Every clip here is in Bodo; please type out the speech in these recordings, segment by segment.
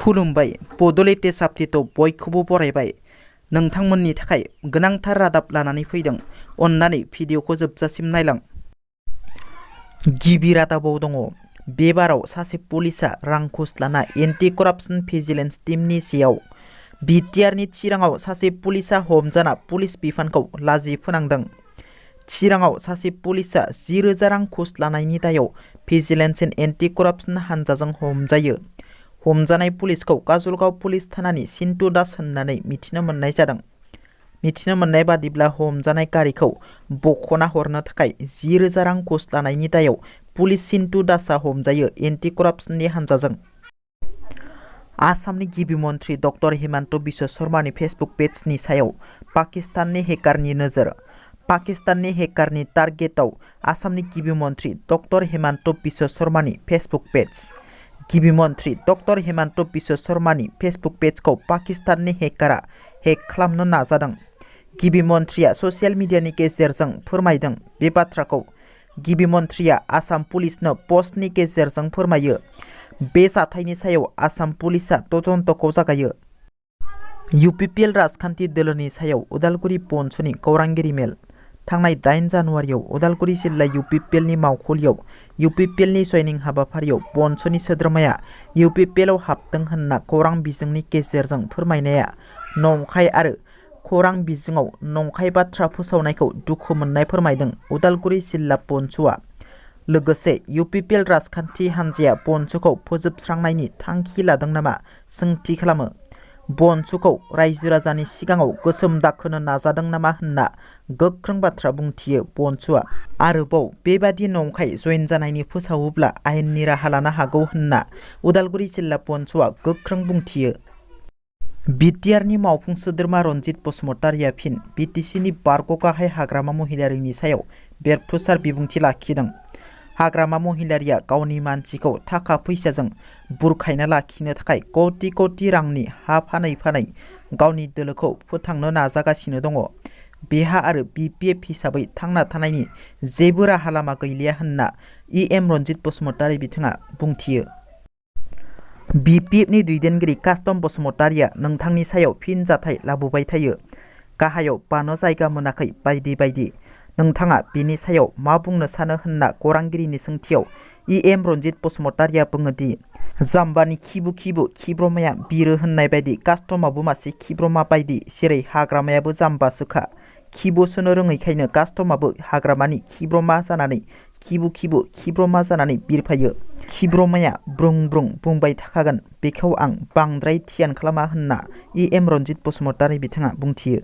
खुलुमबाय बड'लेण्ड साबटिटआव बयखौबो बरायबाय। नोंथांमोननि थाखाय गोनांथार रादाब लानानै फैदों। अन्नानै भिडिअखौ जोबजासिम नायलां। गिबि रादाबाव दङ, बे बाराव सासे पुलिसआ रां घुस लाना एन्टि करापसन भिजिलेन्स टीमनि सायाव बिटिआरनि चिराङाव सासे पुलिसआ हमजाना पुलिस बिफानखौ लाजि फोनांदों। चिराङाव सासे पुलिसआ 10,000 रां घुस लानायनि दायाव भिजिलेन्स एन्ड एन्टि करापसन हानजाजों हमजायो। हमजानाय पुलिसखौ काजलगाव पुलिस थानानि सिन्टु दास होननानै मिथिनो मोननाय जादों। मिथिनो मोननाय बादिब्ला हमजानाय गारिखौ बख'ना हरनो थाखाय 10,000 रां घुस लानायनि दायाव पुलिस सिन्टु दासआ हमजायो एन्टि करापसननि हानजाजों। आसामनि गिबि मन्थ्रि डक्टर हिमन्त बिश्व शर्मानि फेसबुक पेजनि सायाव पाकिस्ताननि हेकारनि नोजोर। पाकिस्ताननि हेकारनि टार्गेटआव आसामनि गिबि मन्थ्रि डक्टर हिमन्त बिश्व शर्मानि फेसबुक पेज। गिबि मन्थ्रि डक्टर हिमन्त बिश्व शर्मानि फेसबुक पेजखौ पाकिस्ताननि हेकारा हेक खालामनो नाजादों। गिबि मन्थ्रिया ससियेल मिडियानि गेजेरजों फोरमायदों। बे बाथ्राखौ गिबि मन्थ्रिया आसाम पुलिसनो पस्टनि गेजेरजों फोरमायो। बे जाथायनि सायाव आसाम पुलिसआ तदन्तखौ जागायो। इउपिपिएल राजखान्थि दोलोनि सायाव उदालगुरि बनस'नि खौरांगिरि मेल। थांनाय 8 जानुवारियाव उदालगुरि जिल्ला इउपिपिएलनि मावखुलियाव इउपिपिएलनि जयनिं हाबाफारियाव बनस'नि सोद्रोमाया इउपिपिएलआव हाबदों होनना खौरां बिजोंनि गेजेरजों फोरमायनाया नंखाय आरो खौरां बिजोङाव नंखाय बाथ्रा फोसावनायखौ दुखु मोननाय फोरमायदों उदालगुरि जिल्ला बनस'आ। लोगोसे इउपिपिएल राजखान्थि हान्जाया बनस'खौ फोजोबस्रांनायनि थांखि लादों नामा सोंथि खालामो। बनस'खौ रायजो राजानि सिगाङाव गोसोम दाखोनो नाजादों नामा होनना गोख्रों बाथ्रा बुंथियो बनस'आ। आरोबाव बेबादि नंखाय जयेन जानायनि फोसावोब्ला आयेननि राहा लानो हागौ होनना उदालगुरि जिल्ला बनस'आ गोख्रों बुंथियो। बिटिआरनि मावफुं सोद्रोमा रनजित बसुमतारिया फिन बिटिसिनि बारग' गाहाय हाग्रामा महिलारिनि सायाव बेरफ्रुसार बिबुंथि लाखिदों। हाग्रामा महिलारिया गावनि मानसिखौ थाखा फैसाजों बुरखायना लाखिनो थाखाय कौटि कौटि रांनि हा फानै फानै गावनि दोलोखौ फोथांनो नाजागासिनो दङ। बेहा आरो बिपिएफ हिसाबै थांना थानायनि जेबो राहा लामा गैलिया होनना इएम रनजित बसुमतारि बिथाङा बुंथियो। बिपिएफनि दैदेनगिरि कास्टम बसुमतारिया नोंथांनि सायाव फिन जाथाय लाबोबाय थायो। गाहायाव बानो जायगा मोनाखै बायदि बायदि। नोंथाङा बेनि सायाव मा बुंनो सानो होनना खौरांगिरिनि सोंथियाव इएम रनजित बसुमतारिया बुङो दि जाम्बानि खिबु खिबु खिब्रमाया बिरो होननाय बायदि कास्टमाबो मासे खिब्रमा बायदि, जेरै हाग्रामायाबो जाम्बासोखा। खिबु सोनो रोङैखायनो कास्टमाबो हाग्रामानि खिब्रमा जानानै खिबु खिबु खिब्रमा जानानै बिरफायो। खिब्रमाया ब्रुं ब्रुं बुंबाय थाखागोन, बेखौ आं बांद्राय धियान खालामा होनना इएम रनजित बसुमतारि बिथाङा बुंथियो।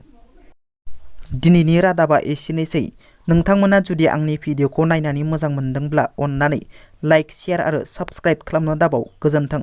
दिनैनि रादाबा एसेनोसै। नोंथांमोना जुदि आंनि भिडिअखौ नायनानै मोजां मोनदोंब्ला अन्नानै लाइक, शेयार आरो साबस्क्राइब खालामनो दाबाव। गोजोन्थों।